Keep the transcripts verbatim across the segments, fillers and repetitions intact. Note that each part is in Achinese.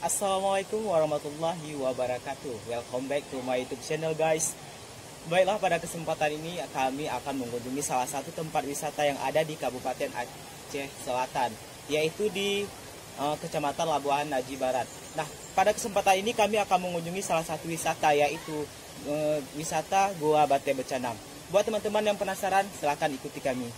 Assalamualaikum warahmatullahi wabarakatuh. Welcome back to my YouTube channel, guys. Baiklah, pada kesempatan ini kami akan mengunjungi salah satu tempat wisata yang ada di Kabupaten Aceh Selatan, yaitu di, eh, Kecamatan Labuhan Haji Barat. Nah, pada kesempatan ini kami akan mengunjungi salah satu wisata, yaitu, eh, wisata Gua Batée Beucanam. Buat teman-teman yang penasaran, silakan ikuti kami.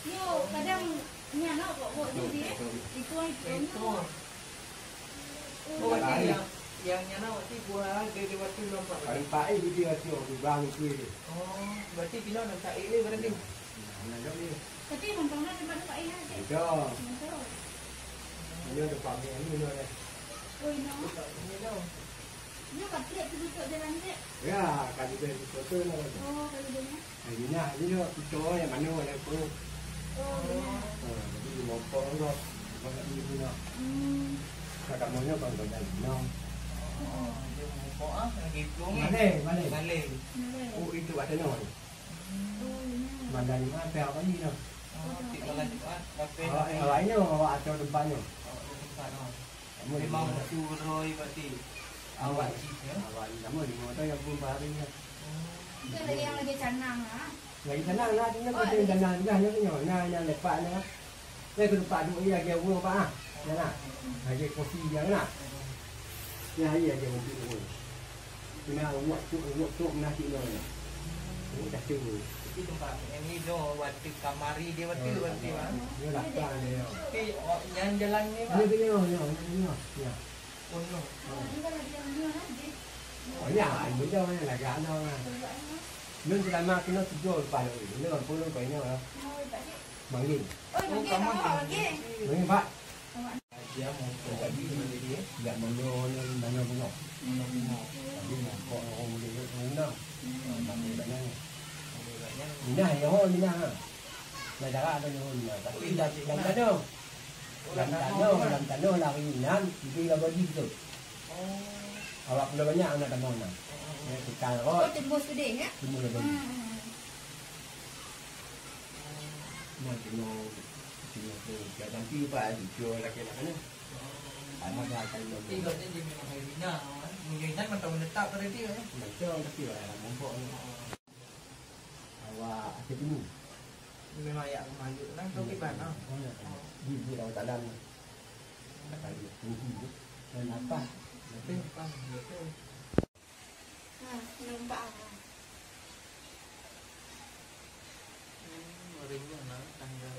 Yo, kadang nyan nak buat-buat jadi, eh. Itu, itu. Oh, berarti yang, yang nyang na waktu buah dia, dia waktu nampak. Kalau tak, eh, dia waktu bang itu. Oh, berarti pinoe nampak, eh, berarti. Nah, nah, jom ni. Tapi nampak na tempat nampak, eh, ada. Ada. Ada tempat ni, ni, ni, ni. Oh, ina. Tempat ni, ni. Ni kat trek tu tutup jalan trek. Ya, kat trek tu tutup lah. Oh, kat trek ni. Nah, ini lah, ini lah, kita orang yang mana orang tu. Oh, ya. Ha, jadi di Mopong tu, bukan kat sini pun lah. Hmm. Kat kampung ni bukan kat sini. Oh, dia Mopong ah, lagi tu ni. Malay, Malay. Malay. Malay. Oh, itu kat sana ni. Hmm. Oh, ya. Malam Jumaat, sampai awak pagi tu. Oh, tiap malam Jumaat, sampai awak, pagi. Awak ini, awak atur tempat tu. Awak atur tempat tu. Kamu di Memang mana? Betul roy berarti. Awak, awak cit, ya? Awak ni sama di motor yang pun bahari ni. Oh. Itu lagi yang lagi canang lah. Lagi canang lah, tu nyoe. Oh, lagi canang juga, nyoe, nyoe. Nah, yang lepak ni lah. Saya kena pak duk ya, dia urut apa ah? Ya lah. Lagi kopi dia lah. Ya, ya, dia urut. Kena urut tu, urut tu, kena cik dia. Dah tu. Itu tempat ni, ni do waktu kamari dia waktu, waktu, ah. Dia lapang dia. Tapi, oh, yang jalan ni, Pak? Dia punya, ya, dia punya. Ya. Oh, no. Oh, ya, dia punya, dia. Oh, ya, dia punya, lagak anak. Nun selama kena tujuh lepas lagi. Nun pun, nun pun, ya. Manggil. Oh, manggil, oh, manggil. Manggil, Pak. Dia mau jadi, jadi dia. Tidak mau, mau, mau bunga. Mau bunga. Tapi nampak orang boleh buat orang undang. Hmm. Ah, tak boleh banyak. Boleh banyak. Minah, ya, oh, minah. Nah, cara ada yang minah. Tapi dah, dah tak ada. Lam tanoh, lam tanoh lari inan, itu yang bagi tu. Oh. Awak pula banyak anak tanoh nah. Oh, oh, oh. Ya, tukang rot. Oh, tembus tu deh, ya? Tembus lagi. Hmm, hmm, hmm. Nah, tengok, tengok tu. Jangan sampai lupa, eh, cucu laki nak kena. Oh. Ada dah akan. Tapi kalau dia memang hari Mina, kan? Mungkin kan mata menetap pada dia, kan? Macam, tapi orang mumpuk ni. Oh. Awak akhir dulu. Memang ayat kemayu lah, tu kiban lah. Oh, ya. Di, di Allahu Taala ni. Kata dia, tinggi tu. Dan apa? Betul, betul. Ha, nampak ah. Hmm, ringan lah, tangga.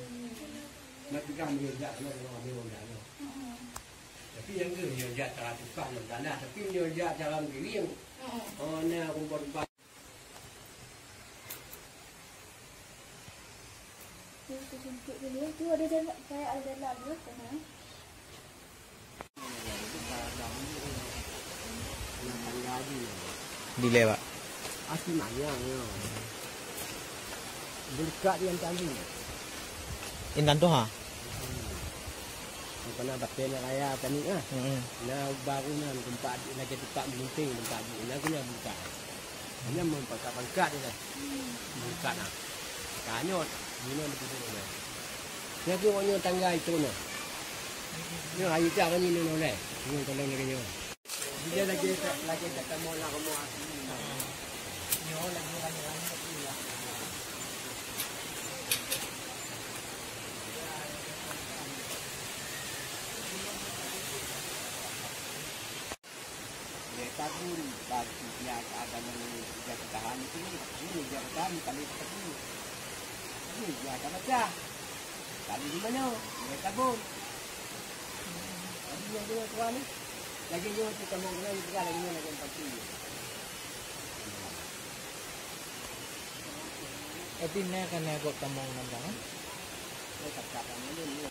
Nak pegang dia jak, nak pegang dia jak. Hmm. Tapi yang tu, dia jak cara tukang dan tanah. Tapi dia jak cara menggiling. Hmm. Oh, nah, rumput-rumput. Tu, tu, tu, tu, tu, tu ada dalam, kayak ada dalam tu, kan? Dilèe, Pak. Asli manyang, ya. Berkat yang tadi. Intan Toha. Bukan nak pakai nak raya tadi, ah. Hmm. Nah, baru nan tempat lagi tempat gunting, tempat ni. Nah, guna buka. Hanya mempangkat-pangkat je lah. Mempangkat lah. Kanyot, minum betul-betul lah. Dia tu orang tangga itu nah. Nyoe hari tak kami ni noleh. Nyoe tolong lagi nyoe. Dia lagi tak, lagi tak mau nak rumah. Nyoe lagi raya-raya tu lah. Lé tahun bagi dia agama ni dia tahan itu, ini dia tahan kali satu. Ini dia akan pecah. Kali di mana? Lé tahun. Jadi dia dengan tuan ni. Lagi dia tu kamu kena juga lagi mana yang pasti. Tapi nè kan nè kok tamong nang tangan.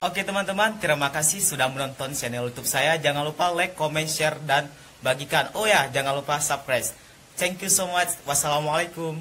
Oke teman-teman, terima kasih sudah menonton channel YouTube saya. Jangan lupa like, comment, share, dan bagikan. Oh ya, jangan lupa subscribe. Thank you so much. Wassalamualaikum.